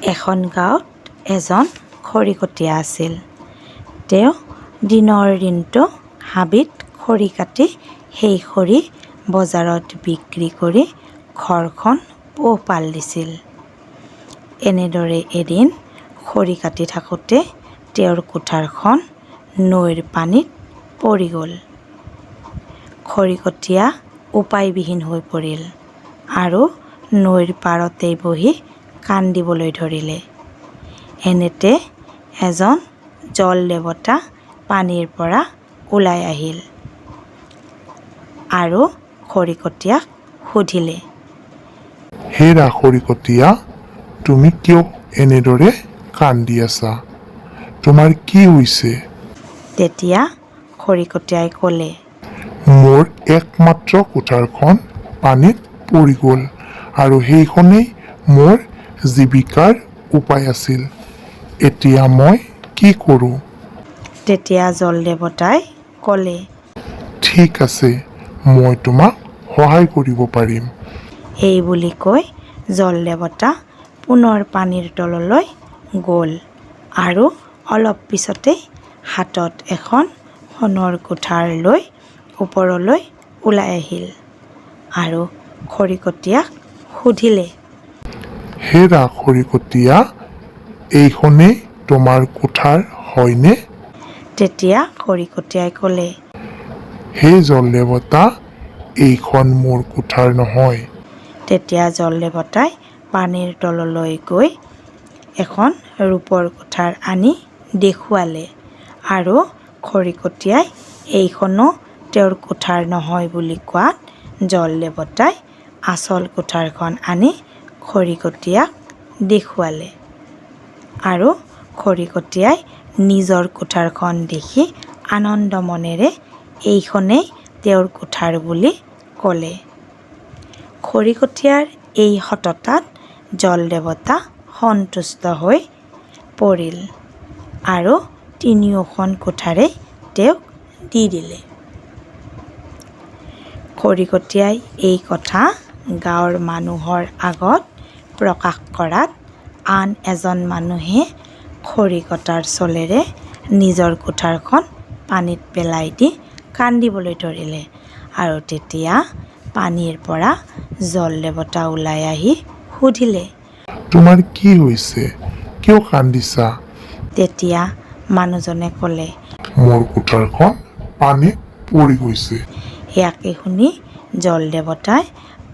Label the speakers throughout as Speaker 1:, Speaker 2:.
Speaker 1: এখন গাঁৱত এজন খৰিকটীয়া আছিল। তেওঁ দিনৰ দিনটো হাবিত খৰি কাটি সেই খৰি বজাৰত বিক্ৰী কৰি ঘৰখন পোহপাল দিছিল। এনেদৰে এদিন খৰি কাটি থাকোঁতে তেওঁৰ কুঠাৰখন নৈৰ পানীত পৰি গ'ল। খৰিকটীয়া উপায়বিহীন হৈ পৰিল আৰু নৈৰ পাৰতেই বহি কান্দিবলৈ ধৰিলে। এনেতে এজন জল দেৱতা পানীৰ পৰা ওলাই আহিল আৰু খৰিকটীয়াক সুধিলে,
Speaker 2: হেৰা খৰিকটীয়া, তুমি কিয় এনেদৰে কান্দি আছা? তোমাৰ কি হৈছে?
Speaker 1: তেতিয়া খৰিকটীয়াই ক'লে,
Speaker 2: মোৰ একমাত্ৰ কুঠাৰখন পানীত পৰি গ'ল আৰু সেইখনেই মোৰ জীৱিকাৰ উপায় আছিল। এতিয়া মই কি কৰোঁ?
Speaker 1: তেতিয়া জল দেৱতাই ক'লে,
Speaker 2: ঠিক আছে, মই তোমাক সহায় কৰিব পাৰিম।
Speaker 1: এই বুলি কৈ জল দেৱতা পুনৰ পানীৰ তললৈ গ'ল আৰু অলপ পিছতেই হাতত এখন সোণৰ কুঠাৰ লৈ ওপৰলৈ ওলাই আহিল আৰু খৰিকটীয়াক সুধিলে,
Speaker 2: হেৰা খৰিকটীয়া, এইখনেই তোমাৰ কুঠাৰ হয়নে?
Speaker 1: তেতিয়া খৰিকটীয়াই ক'লে,
Speaker 2: হে জল দেৱতা, এইখন মোৰ কুঠাৰ নহয়।
Speaker 1: তেতিয়া জল দেৱতাই পানীৰ তললৈ গৈ এখন ৰূপৰ কুঠাৰ আনি দেখুৱালে আৰু খৰিকটীয়াই এইখনো তেওঁৰ কুঠাৰ নহয় বুলি কোৱাত জল দেৱতাই আচল কুঠাৰখন আনি খৰিকটীয়াক দেখুৱালে আৰু খৰিকটীয়াই নিজৰ কুঠাৰখন দেখি আনন্দ মনেৰে এইখনেই তেওঁৰ কুঠাৰ বুলি ক'লে। খৰিকটীয়াৰ এই সততাত জল দেৱতা সন্তুষ্ট হৈ পৰিল আৰু তিনিওখন কুঠাৰেই তেওঁক দি দিলে। খৰিকটীয়াই এই কথা গাঁৱৰ মানুহৰ আগত প্ৰকাশ কৰাত আন এজন মানুহে খৰি কটাৰ চলেৰে নিজৰ কুঠাৰখন পানীত পেলাই দি কান্দিবলৈ ধৰিলে আৰু তেতিয়া পানীৰ পৰা জল দেৱতা ওলাই আহি সুধিলে,
Speaker 2: তোমাৰ কি হৈছে? কিয় কান্দিছা?
Speaker 1: তেতিয়া মানুহজনে ক'লে,
Speaker 2: মোৰ কুঠাৰখন পানীত পৰি গৈছে।
Speaker 1: ইয়াকে শুনি জল দেৱতাই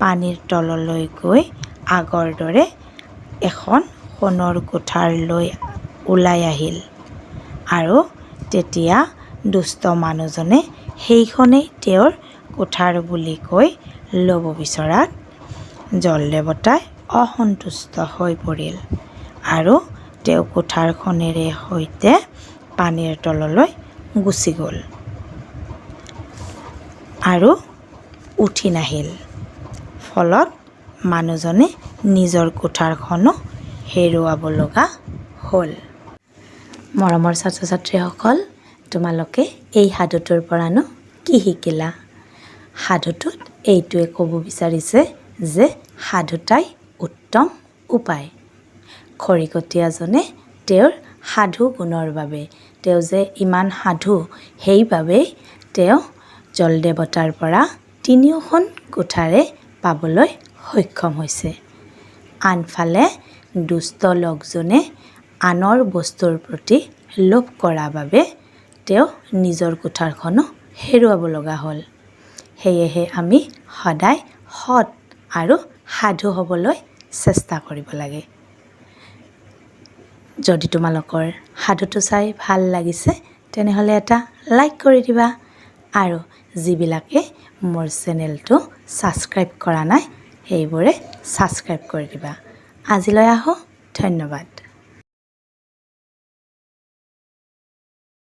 Speaker 1: পানীৰ তললৈ গৈ আগৰ দৰে এখন সোণৰ কুঠাৰ লৈ ওলাই আহিল আৰু তেতিয়া দুষ্ট মানুহজনে সেইখনেই তেওঁৰ কুঠাৰ বুলি কৈ ল'ব বিচৰাত জল দেৱতাই অসন্তুষ্ট হৈ পৰিল আৰু তেওঁ কুঠাৰখনেৰে সৈতে পানীৰ তললৈ গুচি গ'ল আৰু উঠি নাহিল। ফলত মানুহজনে নিজৰ কুঠাৰখনো হেৰুৱাব লগা হ'ল। মৰমৰ ছাত্ৰ ছাত্ৰীসকল, তোমালোকে এই সাধুটোৰ পৰানো কি শিকিলা? সাধুটোত এইটোৱে ক'ব বিচাৰিছে যে সাধুতাই উত্তম উপায়। খৰিকটীয়াজনে তেওঁৰ সাধু গুণৰ বাবে, তেওঁ যে ইমান সাধু, সেইবাবেই তেওঁ জলদেৱতাৰ পৰা তিনিওখন কুঠাৰে পাবলৈ সক্ষম হৈছে। আনফালে দুষ্ট লোকজনে আনৰ বস্তুৰ প্ৰতি লোভ কৰা বাবে তেওঁ নিজৰ কুঠাৰখনো হেৰুৱাব লগা হ'ল। সেয়েহে আমি সদায় সৎ আৰু সাধু হ'বলৈ চেষ্টা কৰিব লাগে। যদি তোমালোকৰ সাধুটো চাই ভাল লাগিছে, তেনেহ'লে এটা লাইক কৰি দিবা আৰু যিবিলাকে মোৰ চেনেলটো ছাবস্ক্ৰাইব কৰা নাই, সেইবোৰে ছাবস্ক্ৰাইব কৰি দিবা। আজিলৈ আহোঁ, ধন্যবাদ।